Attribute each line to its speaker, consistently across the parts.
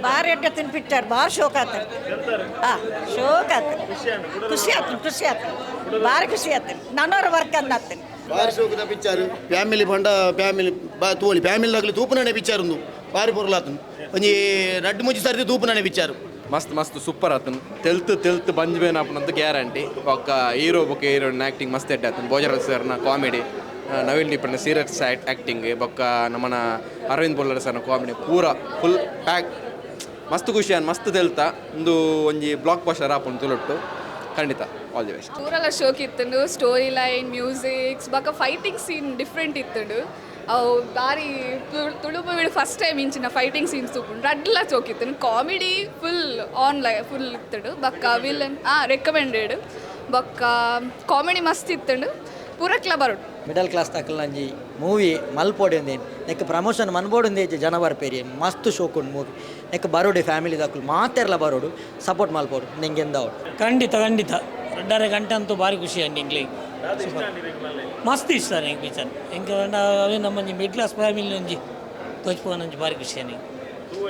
Speaker 1: ಬಾರಿ ಎಡ್ಡೆ ತಿನ್ ಪಿಕ್ಚರ್, ಭಾರಿ ಶೋಕ್ ಆತ. ಹಾಂ, ಶೋಕ್ ಆತ, ಖುಷಿ ಆತು, ಖುಷಿ ಆತು, ಭಾರಿ ಖುಷಿ ಆತು. ನನ್ನವ್ರ ವರ್ಕ್ ಅಂದಾಗ್ತೀನಿ.
Speaker 2: ಬಾರಿ ಶೋಕದ ಪಿಕ್ಚರ್. ಫ್ಯಾಮಿಲಿ ಪಂಡ ಫ್ಯಾಮಿಲಿ ಬಾ ತೋಲಿ, ಫ್ಯಾಮಿಲಿ ಆಗಲಿ ತೂಪುನನೆ ಪಿಕ್ಚರ್ ಉಂದು. ಬಾರಿ ಪೊರ್ಲಾತುಂಡು. ಒಂಜಿ ರಡ್ಡ್ ಮೂಜಿ ಸರ್ತಿ ತೂಪುನನೆ ಪಿಕ್ಚರ್.
Speaker 3: ಮಸ್ತ್ ಮಸ್ತ್ ಸೂಪರ್ ಆತನ್. ತೆಲ್ತ್ ತೆಲ್ತ್ ಬಂಜ್ಬೇನ್ ಆಪುನಂತ ಗ್ಯಾರಂಟಿ. ಬೊಕ್ಕ ಹೀರೋ ಬೊಕ್ಕ ಹೀರೋಯಿನ್ ಆ್ಯಕ್ಟಿಂಗ್ ಮಸ್ತ್ ಎಡ್ಡೆ ಆತನ್. ಭೋಜರಾಜ್ ಸರ್ನ ಕಾಮಿಡಿ, ನವೀನ್ ಡಿಪಣ್ಣ ಸೀರಿಯಸ್ ಆ್ಯಕ್ಟಿಂಗ್, ಬೊಕ್ಕ ನಮ್ಮನ ಅರವಿಂದ್ ಬೊಲ್ಲರ್ ಸರ್ನ ಕಾಮಿಡಿ ಪೂರ ಫುಲ್ ಪ್ಯಾಕ್. ಮಸ್ತ್ ಖುಷಿ ಆನ್, ಮಸ್ತ್ ತೆಲ್ತ. ಒಂದು ಒಂಜಿ ಬ್ಲಾಕ್ ಬಸ್ಟರ್ ಆಪುಂಡು ತುಳುಟ್ಟು ಖಂಡಿತ. All the best.
Speaker 4: ಪೂರೆಲ್ಲ ಶೋಕ್ ಇತ್ತುಂಡು. ಸ್ಟೋರಿ ಲೈನ್, ಮ್ಯೂಸಿಕ್ಸ್ ಬೊಕ್ಕ ಫೈಟಿಂಗ್ ಸೀನ್ ಡಿಫ್ರೆಂಟ್ ಇತ್ತುಂಡು. ಅವು ಬಾರಿ ತುಳು ಮೂವಿಡ್ ಫಸ್ಟ್ ಟೈಮ್ ಇಂಚಿನ ಫೈಟಿಂಗ್ ಸೀನ್ಸ್ ತೂಪುಂಡು. ರಡ್ಲ ಶೋಕ್ ಇತ್ತುಂಡು. ಕಾಮಿಡಿ ಫುಲ್ ಆನ್ ಲೈ ಫುಲ್ ಇತ್ತುಂಡು. ಬೊಕ್ಕ ವಿಲನ್ ರೆಕಮೆಂಡೆಡ್. ಬೊಕ್ಕ ಕಾಮಿಡಿ ಮಸ್ತ್ ಇತ್ತುಂಡು. ಪೂರಕ್ಲ ಬರೋಡು.
Speaker 5: ಮಿಡಲ್ ಕ್ಲಾಸ್ ತಕ್ಕಲಂಜಿ ಮೂವಿ ಮಲ್ಪೋಡಿ ಒಂದೇನು ನೆಕ್ ಪ್ರಮೋಷನ್ ಮನ್ಬೋಡು ಒಂದೇ ಜನ ಬರ್ಪೇರಿ. ಮಸ್ತ್ ಶೋಕ್ ಉಂಡು ಮೂವಿ. ನೆಕ್ ಬರೋಡು, ಫ್ಯಾಮಿಲಿ ದಕ್ಕಲು ಮಾತೆರ್ಲ ಬರೋಡು, ಸಪೋರ್ಟ್ ಮಲ್ಪೋಡು ನಿಂಗೆಂದವಡು.
Speaker 6: ಖಂಡಿತ ಖಂಡಿತ, 2.5 ಗಂಟೆ ಅಂತೂ ಭಾರಿ ಖುಷಿ ಅಂడి ಎಂಗ್ಲಿಗೆ. ಮಸ್ತ್ ಇಷ್ಟ ಎಂಕ್ ಪಿಕ್ಚರ್. ಎಂಕ್ ಪಂಡ ಅವೇ ನಮ್ಮ ಮಿಡ್ ಕ್ಲಾಸ್ ಫ್ಯಾಮಿಲಿ ಒಂಜಿ ತೋಚ್ಪೋನಂಚಿ ಭಾರಿ ಖುಷಿ ಅಂడి.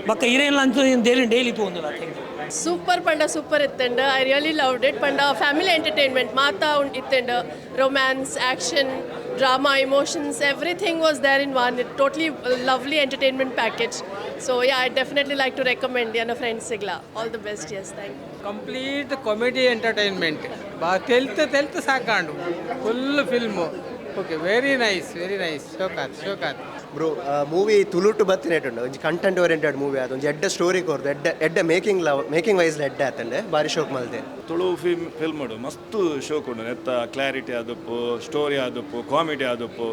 Speaker 6: ಬೊಕ್ಕ ಹೀರೋಯಿನ್ ಅಂತೂ ಡೈಲಿ ಡೈಲಿ ತೂವೊಂದುಲ್ಲ. Thank you.
Speaker 7: Super ಪಂಡ ಸೂಪರ್ ಇತ್ತಂಡ್. I really loved it. ಪಂಡ ಫ್ಯಾಮಿಲಿ ಎಂಟರ್ಟೈನ್ಮೆಂಟ್ ಮಾತಾ ಉಂಡು ಇತ್ತಂಡ್. Romance, action, drama, emotions, everything was there in one. It totally lovely entertainment package. So yeah, I definitely like to recommend ಎನ್ನ ಫ್ರೆಂಡ್ಸಿಗ್ಲ. All the best. Yes, thank you.
Speaker 8: Complete comedy entertainment. ಬಾ ತೆಲ್ತ್ ತೆಲ್ತ್ ಸಾಕಾಂಡು full film. Okay, very nice, very nice. ಶೋಕಾತ್ ಶೋಕಾತ್.
Speaker 9: Bro, movie ತುಳುಟು ಬತ್ತಿನೇಟುಂಡು. ಒಂಜಿ content oriented movie ಅದು. ಒಂಜಿ ಎಡ್ಡೆ story ಕೊರ್ದು, ಎಡ್ಡೆ ಎಡ್ಡೆ ಮೇಕಿಂಗ್ ಮೇಕಿಂಗ್ ವೈಸ್ ಎಡ್ಡೆ ಆತಂಡೆ. ಬಾರಿ ಶೋಕ್ ಮಲ್ತೆ.
Speaker 10: ತುಳು ಫಿಲ್ಮ್ ಫಿಲ್ಮ್ ಮಸ್ತ್ ಶೋಕ್ ಉಂಡು. ನೆತ್ತ ಕ್ಲಾರಿಟಿ ಆದಪ್ಪು, ಸ್ಟೋರಿ ಆದಪ್ಪು, ಕಾಮಿಡಿ ಆದಪ್ಪು.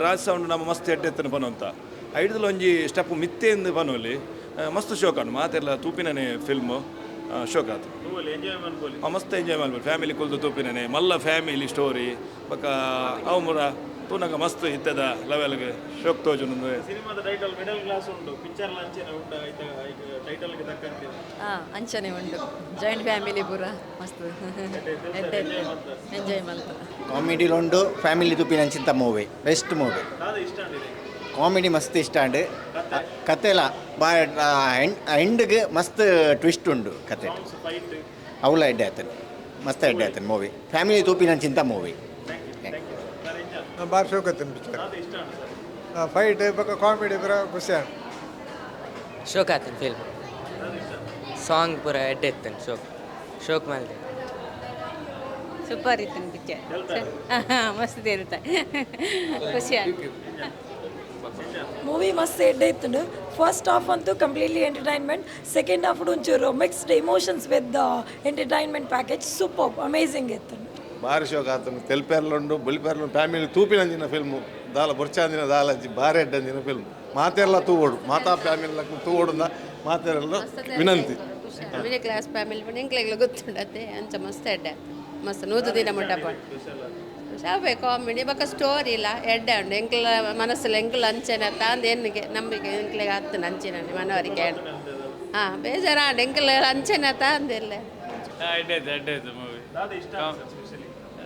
Speaker 10: ರಾಜ್ ಸೌಂಡ್ ನಮ್ಮ ಮಸ್ತ್ ಎಡ್ಡೆ ಎತ್ತನ ಪನೊಂತ ಐಡ್ದಲ ಒಂಜಿ ಸ್ಟೆಪ್ ಮಿತ್ತೇಂದು ಪನೊಲಿ. ಮಸ್ತ್ ಶೋಕ್ ಆಂಡ್. ಮಾತೆಲ್ಲ ತೂಪಿನನೆ ಫಿಲ್ಮ್ ಶೋಕ್ ಆತು. ಮಸ್ತ್ ಎಂಜಾಯ್ ಮಲ್ಪೊಲಿ. ಫ್ಯಾಮಿಲಿ ಕುಲ್ದು ತೂಪಿನನೆ ಮಲ್ಲ ಫ್ಯಾಮಿಲಿ ಸ್ಟೋರಿ. ಬೊಕ್ಕ ಅವು ಮುರ ತೂನಗ ಮಸ್ತ್ ಇತ್ತದ ಲೆವೆಲ್ಗೆ ಶೋಕ್ ತೋಜುಂಡು.
Speaker 11: ಸಿನಿಮಾದ ಟೈಟಲ್ ಮಿಡಲ್ ಕ್ಲಾಸ್ ಉಂಡು. ಪಿಕ್ಚರ್ ಅಂಚನೆ ಉಂಡು ಟೈಟಲ್ಗೆ ತಕ್ಕಂತೆ?
Speaker 1: ಹಾಂ, ಅಂಚನೆ ಉಂಡು. ಜಾಯಿಂಟ್ ಫ್ಯಾಮಿಲಿ ಪೂರ ಮಸ್ತ್ ಎಂಜಾಯ್ ಮಲ್ತ.
Speaker 2: ಕಾಮಿಡಿ ಉಂಡು, ಫ್ಯಾಮಿಲಿ ತೂಪಿನಂಚಿಂತ ಮೂವಿ, ಬೆಸ್ಟ್ ಮೂವಿ. ಕಾಮಿಡಿ ಮಸ್ತ್ ಇಷ್ಟ ಅಂಡ್ ಕತೆ ಎಲ್ಲ ಬಾ ಎಂಡ್ಗೆ ಮಸ್ತ್ ಟ್ವಿಸ್ಟ್ ಉಂಡು ಕತೆ. ಅವಲ ಎಡ್ಡೆ ಆತನ, ಮಸ್ತ್ ಎಡ್ಡೆ ಆತನ ಮೂವಿ. ಫ್ಯಾಮಿಲಿ ತೂಪಿನಂಚಿಂತ ಮೂವಿ.
Speaker 12: ಭಾರಿ ಶೋಕ್ ಆಯ್ತು ಪಿಕ್ಚರ್. ಫೈಟ್ ಬೊಕ್ಕ ಕಾಮಿಡಿ ಪೂರ ಖುಷಿ ಆಯ್ತು.
Speaker 13: ಶೋಕ್ ಆತನ್ ಫಿಲ್ಮ್. ಸಾಂಗ್ ಪೂರ ಎಡ್ಡೆ ಇತ್ತನ್. ಶೋಕ್ ಶೋಕ್ ಮಲ್ದೆ.
Speaker 1: ಸೂಪರ್ ಇತ್ತು ಪಿಕ್ಚರ್, ಮಸ್ತ್ ಇರುತ್ತೆ, ಖುಷಿ ಆಯ್ತು.
Speaker 14: ಮೂವಿ ಮಸ್ತ್ ಎಡ್ಡೆ ಇತ್ತು. ಫಸ್ಟ್ ಹಾಫ್ ಅಂತೂ ಕಂಪ್ಲೀಟ್ಲಿ ಎಂಟರ್ಟೈನ್ಮೆಂಟ್. ಸೆಕೆಂಡ್ ಹಾಫ್ ಒಂಚೂರು mixed emotions with entertainment package. Super, amazing ಇತ್ತು.
Speaker 12: ಭಾರಿ ಶೋಕ್ ಆತನು. ತೆಲ್ಪೇರ್ಲುಂಡು, ಬುಲಿಪೇರ್ಲು, ಫ್ಯಾಮಿಲಿ ತೂಪಿನಂಚಿನ ಫಿಲ್ಮು. ದಾಲ ಬೊರ್ಚಾಂದಿನ ದಾಲಂಚಿ ಭಾರಿ ಎಡ್ಡಂಜಿನ ಫಿಲ್ಮ್. ಮಾತೆಲ್ಲ ತೂವೋಡು, ಮಾತಾ ಫ್ಯಾಮಿಲಿ ತೂವೋಡುಂದ ಮಾತೆಲ್ಲ ವಿನಂತಿ.
Speaker 7: ಮಿಡಲ್ ಕ್ಲಾಸ್ ಫ್ಯಾಮಿಲಿ ಪಂಡ ಎಂಕ್ಲೆಗ್ಲ ಗೊತ್ತುಂಡತ್ತೆ. ಅಂಚ ಮಸ್ತ್ ಎಡ್ಡೆ, ಮಸ್ತ್ 100 ದಿನ ಮುಟ್ಟ ಶಾಪೆ. ಕಾಮಿಡಿ ಬೊಕ್ಕ ಸ್ಟೋರಿ ಇಲ್ಲ ಎಡ್ಡೆ ಉಂಡು. ಎಂಕ್ಲ ಮನಸ್ಸಲ್ಲಿ ಎಂಕ್ಲ ಅಂಚೆನ ತಾಂದು ಎನ್ನಿಗೆ ನಂಬಿಕೆ ಎಂಕ್ಲೆಗ್ ಆತ್ತನ ಅಂಚಿನ ಮನವರಿಕೆ. ಹಾಂ, ಬೇಜಾರಾಂಡ್. ಎಂಕ್ಲ ಅಂಚೆನ ತಾಂದಿಲ್ಲ.
Speaker 11: ಎಡ್ಡೆ ಆಯ್ತು, ಎಡ್ಡೆ ಆಯ್ತು ಮೂವಿ.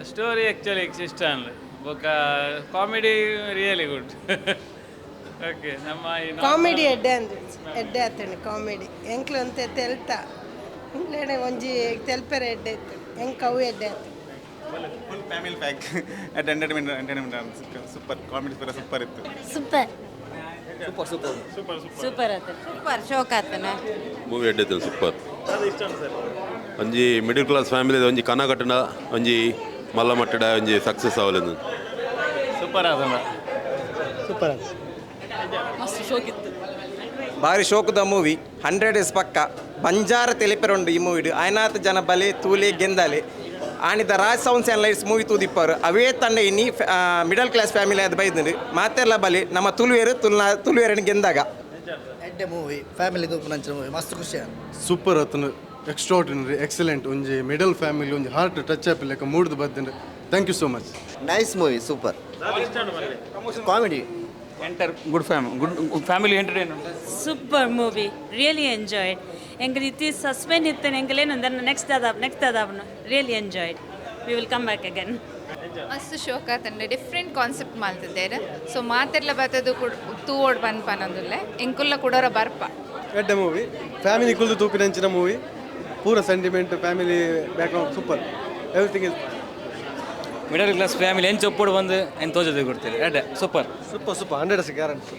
Speaker 11: ಸ್ಟೋರಿ ಆ್ಯಕ್ಚುಲಿ ಇಷ್ಟ ಅನ್ಲ. ಬೊಕ್ಕ ಕಾಮಿಡಿ ರಿಯಲಿ ಗುಡ್. ಓಕೆ, ನಮ್ಮ ಈ
Speaker 15: ಕಾಮಿಡಿ ಎಡ್ಡೆ ಅಂದ್ರೆ ಎಡ್ಡೆ ಆತಂಡು. ಕಾಮಿಡಿ ಎಂಕ್ಲು ಅಂತ ತೆಲ್ತ ಇಂಕ್ಲೇನೆ ಒಂಜಿ ತೆಲ್ಪೆರೆ ಎಡ್ಡೆ ಇತ್ತು. ಎಂಕ್ ಅವು ಎಡ್ಡೆ ಆತು.
Speaker 12: Full family pack at entertainment entertainment. Super comedy ಪೂರ ಸೂಪರ್ ಇತ್ತು.
Speaker 1: ಸೂಪರ್.
Speaker 5: Super super.
Speaker 1: Super ಆತ, ಸೂಪರ್, ಶೋಕ್ ಆತನ.
Speaker 16: ಮೂವಿ ಎಡ್ಡೆ, ಸೂಪರ್. ಒಂಜಿ ಮಿಡಿಲ್ ಕ್ಲಾಸ್ ಫ್ಯಾಮಿಲಿ ಒಂಜಿ ಕನ ಕಟ್ಟಡ, ಒಂಜಿ ಮಲ್ಲ ಮಟ್ಟಡ ಒಂಜಿ ಸಕ್ಸಸ್ ಆವಲೆಂದು.
Speaker 11: ಸೂಪರ್ ಆತಂಡ.
Speaker 5: ಸೂಪರ್.
Speaker 1: ಮಸ್ತ್ ಶೋಕ್ ಇತ್ತು.
Speaker 8: ಭಾರಿ ಶೋಕುದ ಮೂವಿ. 100 ಡೇಸ್ ಪಕ್ಕ ಬಂಜಾರ ತೆಲಿಪೆರುಂಡು ಈ ಮೂವಿಡು. ಆಯ್ನಾತ್ ಜನ ಬಲೆ ತೂಲೆ ಗೆಂದಾಲೆ. ಆನಿದ Raj sounds and lights movie ತೂದಿಪ್ಪರು. ಅವೇ ತಂಡ ಇನಿ ಮಿಡಲ್ ಕ್ಲಾಸ್ ಫ್ಯಾಮಿಲಿ ಅದು ಬೈದಂಡು. ಮಾತೆಲ್ಲ ಬಲೆ, ನಮ್ಮ ತುಳುವೇರು ತುಳುನಾ ತುಳುವೇರನ್ನು ಗೆಂದಾಗ.
Speaker 5: ಎಡ್ಡೆ ಮೂವಿ, ಫ್ಯಾಮಿಲಿ ತೂಪುನಂಚಿನ ಮೂವಿ. ಮಸ್ತ್ ಖುಷಿ ಆಯ್ತು.
Speaker 12: ಸೂಪರ್ ಆತನು, ಎಕ್ಸ್ಟ್ರಾರ್ಡಿನರಿ, ಎಕ್ಸಲೆಂಟ್. ಒಂಜಿ ಮಿಡಲ್ ಫ್ಯಾಮಿಲಿ ಒಂಜಿ ಹಾರ್ಟ್ ಟಚ್ ಆಪಿಲೆಕ್ಕ ಮೂಡ್ದು ಬದ್ದಂಡು. Thank you so much.
Speaker 2: Nice movie, super comedy.
Speaker 11: Enter good fam good family entertainment.
Speaker 14: Super movie, really enjoyed. ಎಂಕಲ್ ಇತ್ತಿ ಸಸ್ಪೆನ್ ಇತ್ತು. ಎಂಕಲೇನು ನೆಕ್ಸ್ಟ್ ದಾದ, next ದಾದಾವನು. Really enjoyed. We will come back again.
Speaker 4: ಮಸ್ತ್ ಶೋಕ್ ಆತಂಡೆ. Different concept ಮಲ್ತಿದ್ದೇರು. ಸೊ ಮಾತೆರ್ಲ ಬತ್ತದು ತೂವೋಡ್ ಬಂದ್ ಪನೊಂದುಲ್ಲೆ. ಎಂಕುಲ್ಲ ಕುಡೋರ ಬರ್ಪ.
Speaker 12: ಎಡ್ಡೆ ಮೂವಿ.
Speaker 17: ಫ್ಯಾಮಿಲಿ ಕುಲ್ದು ತೂಪಿನಂಚಿನ ಮೂವಿ. ಪೂರ sentiment, family background super, everything is.
Speaker 11: Middle class family ಎಂಚ ಒಪ್ಪುಡು ಬಂದು ಎಂತ ತೋಜೋದು ಕೊಡ್ತೀರಿ. ಎಡ್ಡೆ, ಸೂಪರ್.
Speaker 17: Super super, 100 guarantee.